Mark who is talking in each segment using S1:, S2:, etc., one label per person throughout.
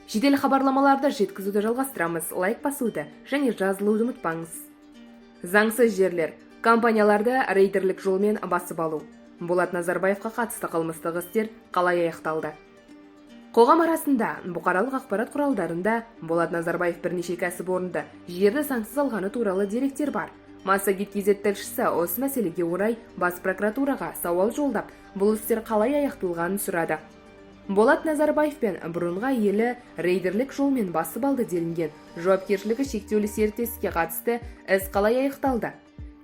S1: Жедел хабарламаларды жеткізуді жалғастырамыз. Лайк басуды және жазылуды ұмытпаңыз. Заңсыз жерлер, компанияларды рейдерлік жолмен басып алу. Болат Назарбаевқа қатысты қылмыстық істер қалай аяқталды? Қоғам арасында, бұқаралық ақпарат құралдарында Болат Назарбаев бірнеше кәсіпорынды, жерді заңсыз алғаны туралы деректер бар. Массагет KZ тілшісі осы мәселеге орай бас прокуратураға сауал жолдап, бұл істер қалай аяқталғанын сұрады. Болат Назарбаев пен бұрынғы әйелі рейдерлік жолмен басып алды делінген жауапкершілігі шектеулі серіктестікке қатысты іс қалай аяқталды?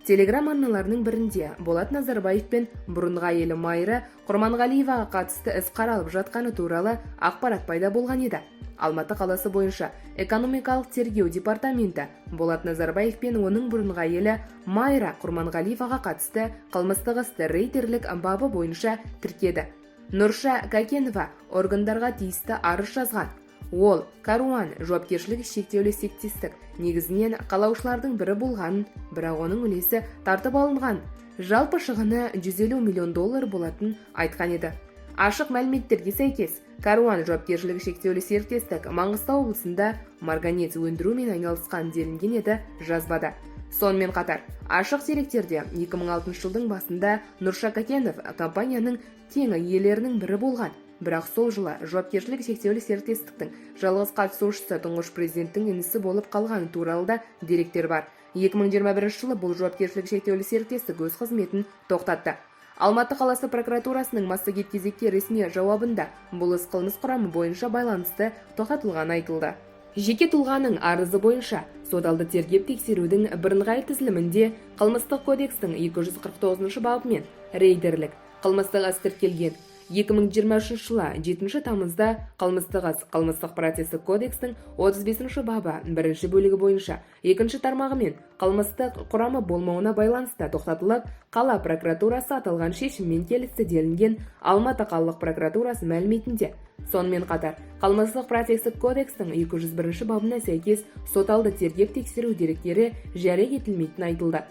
S1: Телеграм арналарының бірінде Болат Назарбаев пен бұрынғы әйелі Майра Құрманғалиеваға қатысты іс қаралып жатқаны туралы ақпарат пайда болған еді. Алматы қаласы бойынша экономикалық тергеу департаменті Болат Назарбаев пен оның бұрынғы әйелі Майра Құрманғалиеваға қатысты қылмыстық істі рейдерлік бабы бойынша тіркеді. Нұрша Кәкенова органдарға тиісті арыз жазған. Ол «Каруан» жауапкершілігі шектеулі серіктестік негізінен қалаушылардың бірі болғанын, бірақ оның үлесі тартып алынған, жалпы шығыны 150 миллион доллар болатын айтқан еді. Ашық мәліметтерге сәйкес, «Каруан» жауапкершілігі шектеулі серіктестік Маңғыстау облысында марганец өндірумен айналысқан делінген еді жазбада. Сонымен қатар ашық деректерде 2006 жылдың басында Нұрша Кәкенов компанияның тең иелерінің бірі болған, бірақ сол жылы жауапкершілігі шектеулі серіктестіктің жалғыз қатысушысы тұңғыш президенттің інісі болып қалғаны туралы да деректер бар. 2021 жылы бұл жауапкершілігі шектеулі серіктестік өз қызметін тоқтатты. Алматы қаласы прокуратурасының Массагет KZ-ке ресми жауабында бұл іс қылмыс құрамы бойынша байланысты тоқтатылғаны айтылды. Жеке тұлғаның арызы бойынша соталды тергеп тексерудің бірыңғай тізілімінде Қылмыстық кодекстің 249 бабымен рейдерлік қылмыстық іс тіркелген. 2023 жылы 7 тамызда қылмыстық іс Қылмыстық процестік кодекстің 35 бабы бірінші бөлігі бойынша екінші тармағымен қылмыстық құрамы болмауына байланысты тоқтатылып, қала прокуратурасы аталған шешіммен келісті делінген Алматы қалалық прокуратурасы мәліметінде. Сонымен қатар Қылмыстық процестік кодекстің 201 бабына сәйкес соталды тергеп тексеру деректері жария етілмейтіні айтылды.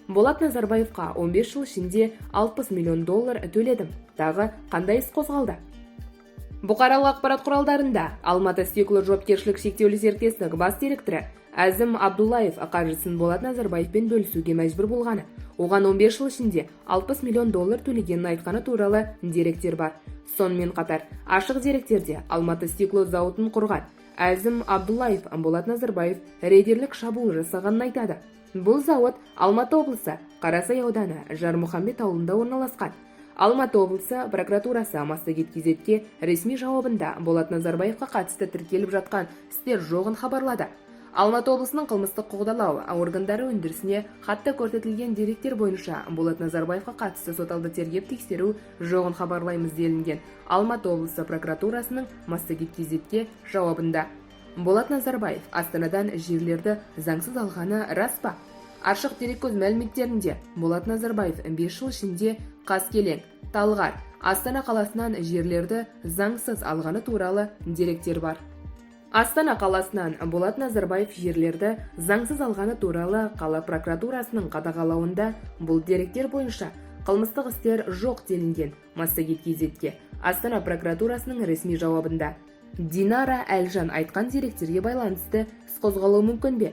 S1: Болат Назарбаевқа 15 жыл ішінде 60 миллион доллар төледім. Тағы қандай іс қозғалды? Бұқаралық ақпарат құралдарында «Алматы Стекло» жауапкершілігі шектеулі серіктестік бас директоры Әзім Абдуллаев қаржысын Болат Назарбаевпен бөлісуге мәжбүр болғаны, оған 15 жыл ішінде 60 миллион доллар төлегенін айтқаны туралы деректер бар. Сонымен қатар ашық деректерде Алматы Стекло зауытын құрған Әзім Абдуллаев Болат Назарбаев рейдерлік шабуыл жасағанын айтады. Бұл зауыт Алматы облысы Қарасай ауданы Жармұхамбет ауылында орналасқан. Алматы облысы прокуратурасы Массагет KZ-ке ресми жауабында Болат Назарбаевқа қатысты тіркеліп жатқан істер жоғын хабарлады. Алматы облысының қылмыстық қудалау органдары өндірісіне хатта көрсетілген деректер бойынша Болат Назарбаевқа қатысты соталды тергеп тексеру жоғын хабарлаймыз делінген Алматы облысы прокуратурасының Массагет KZ-ке жауабында. Болат Назарбаев Астанадан жерлерді заңсыз алғаны рас па? Ашық дереккөз мәліметтерінде Болат Назарбаев 5 жыл ішінде Қаскелең, Талғар, Астана қаласынан жерлерді заңсыз алғаны туралы деректер бар. Астана қаласынан Болат Назарбаев жерлерді заңсыз алғаны туралы қала прокуратурасының қадағалауында бұл деректер бойынша қылмыстық істер жоқ делінген Массагет KZ-ке Астана прокуратурасының ресми жауабында. Динара Әлжан айтқан деректерге байланысты іс қозғалуы мүмкін бе?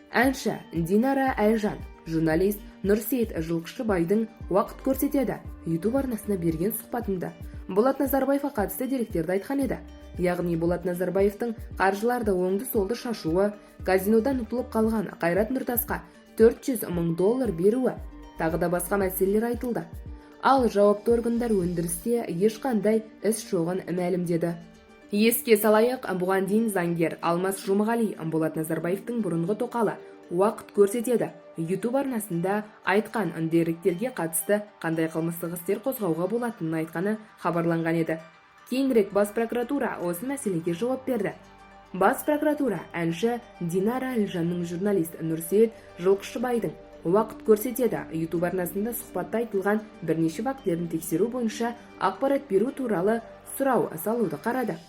S1: Әнші Динара Әлжан журналист Нұрсейіт Жылқышыбайдың «Уақыт көрсетеді» YouTube арнасына берген сұхбатында Болат Назарбаевқа қатысты деректерді айтқан еді. Яғни Болат Назарбаевтың қаржыларды оңды-солды шашуы, казинодан ұтылып қалған Қайрат Нұртасқа 400 мың доллар беруі, тағы да басқа мәселелер айтылды. Ал жауапты органдар өндірісте ешқандай іс жоғын мәлімдеді. Еске салайық, бұған дейін заңгер Алмас Жұмағали Болат Назарбаевтың бұрынғы тоқалы «Уақыт көрсетеді» YouTube арнасында айтқан деректерге қатысты қандай қылмыстық істер қозғауға болатынын айтқаны хабарланған еді. Кейінірек бас прокуратура осы мәселеге жауап берді. Бас прокуратура әнші Динара Әлжанның журналист Нұрсейіт Жылқышыбайдың «Уақыт көрсетеді» YouTube арнасында сұхбатта айтылған бірнеше фактілерін тексеру бойынша ақпарат беру туралы сұрау салуды қарады.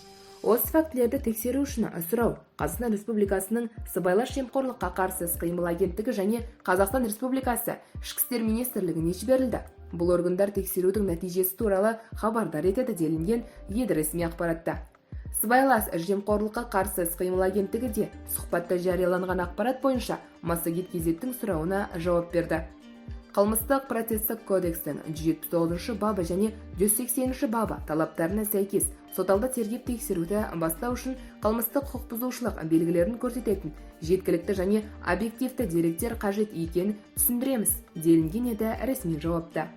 S1: Осы фактілерді тексеру үшін сұрау Қазақстан Республикасының Сыбайлас жемқорлыққа қарсы іс-қимыл агенттігі және Қазақстан Республикасы Ішкі істер министрлігіне жіберілді. Бұл органдар тексерудің нәтижесі туралы хабардар етеді делінген еді ресми ақпаратта. Сыбайлас жемқорлыққа қарсы іс-қимыл агенттігі де сұхбатта жарияланған ақпарат бойынша Массагет Кезеттің сұрауына жауап берді. Қылмыстық процестік кодекстің 179 бабы және 180 бабы талаптарына сәйкес, соталды тергеп тексеруді бастау үшін қылмыстық құқық бұзушылық белгілерін көрсететін жеткілікті және объективті деректер қажет екенін түсіндіреміз, делінген еді ресми жауапта.